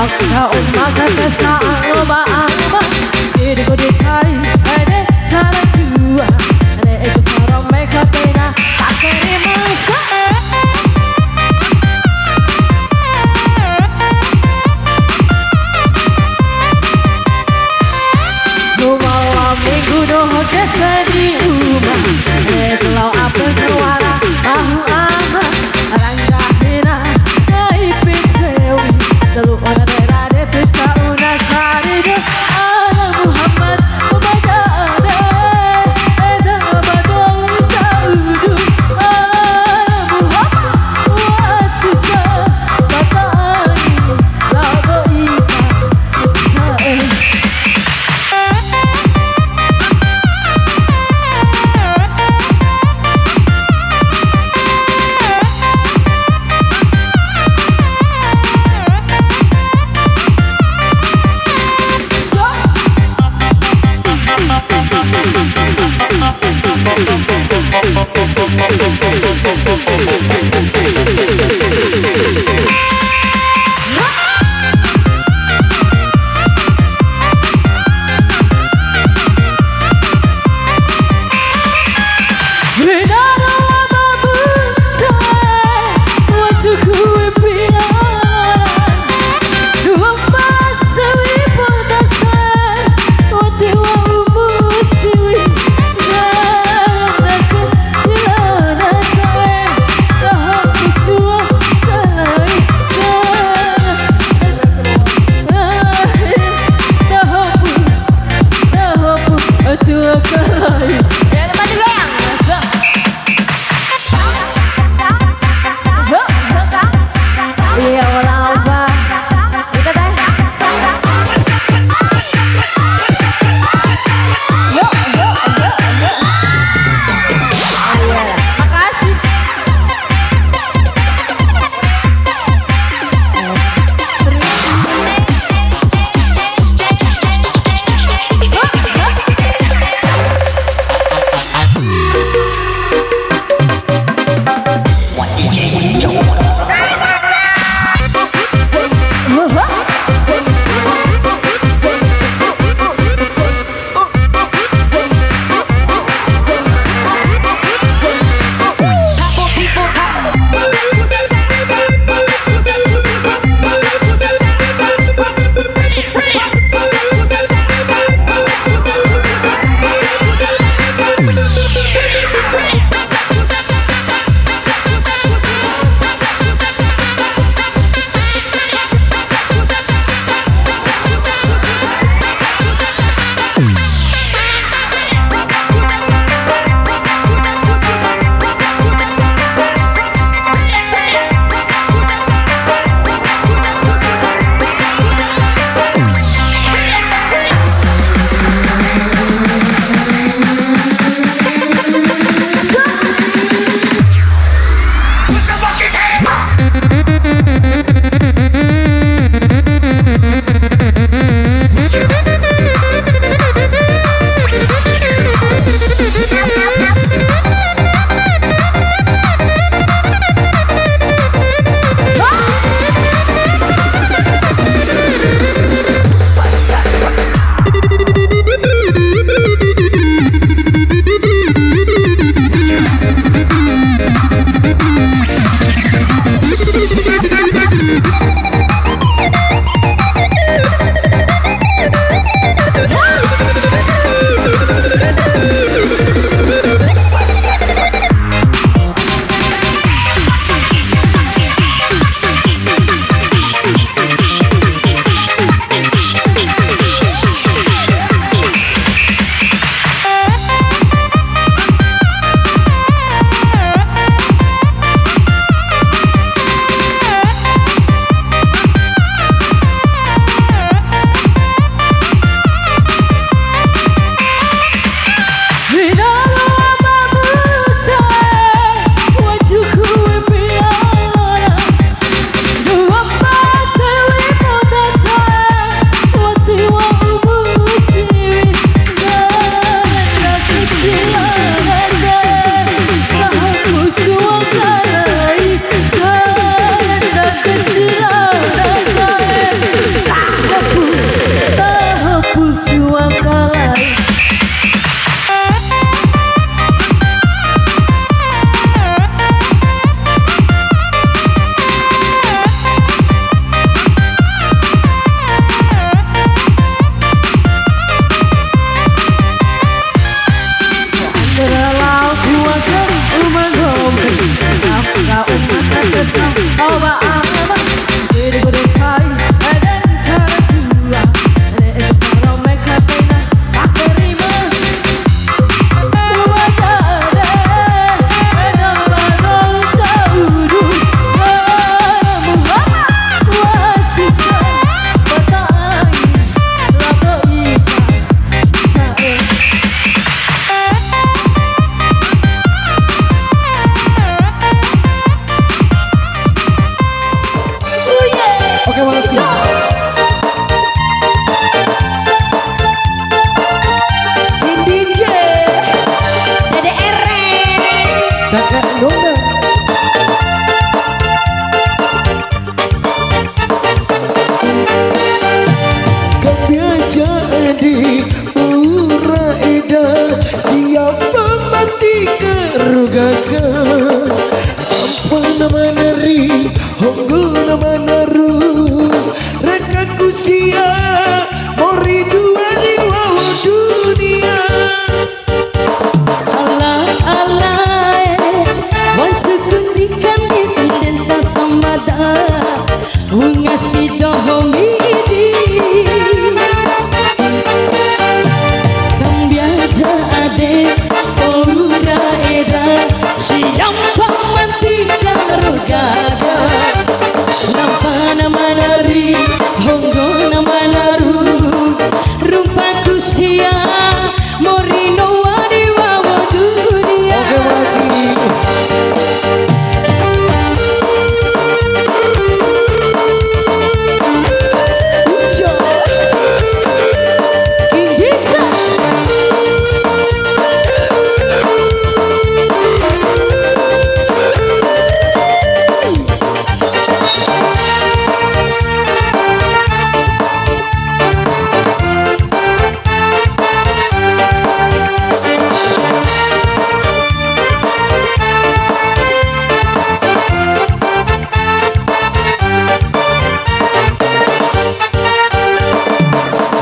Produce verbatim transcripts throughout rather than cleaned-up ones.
Ka uma ka kasa ama ama, ede ko de cai, ede cara tua, ede eko sarome ka pena, takere masa. Dua malam minggu doho ke seni uma, ede lao apa ke wara, tahu ama, rangga hina, ai pinsewi, selu ora de rade, pecah una kari de, ala Muhammad, Muhammad ade, eda badoi saudu, ala Muhammad, wa sisa, batai, labo ika, sisa, eh. Terima kasih. Kindi C. Dede Ere. Kakak Nona. Kambi aja di ura eda, siapa mati karu gaga. Ampa na manari, honggo na manaru, rakaku sia, mori dua di wawo dunia. Ala, alae, wancuku ndi kandede ndede ta samada, wunga si doho midi. Kambi aja ade, ura eda, siampa mati karo gaga. Nampa na manari, honggo na manaru, rumpaku sia, mori noa di wawo dunia. Oke, makasih.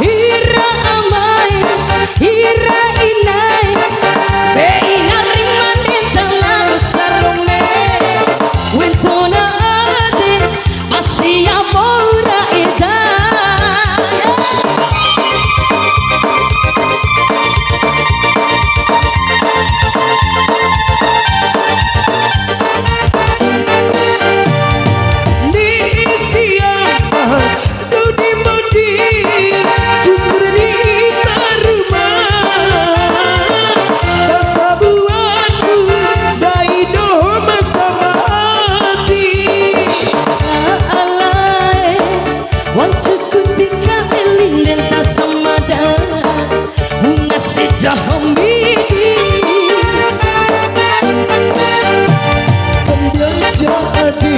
Ira amae, ira inae, be ina ring mane ta lao sarumbe, wentona ade, masia ura eda. Ni sia dou di modi, syukur ni taruma, ta sabuaku ndai doho ma sama ati. Alae, wancuku ndi kandede ndede ta samada, wunga si doho midi. Kambi aja ade,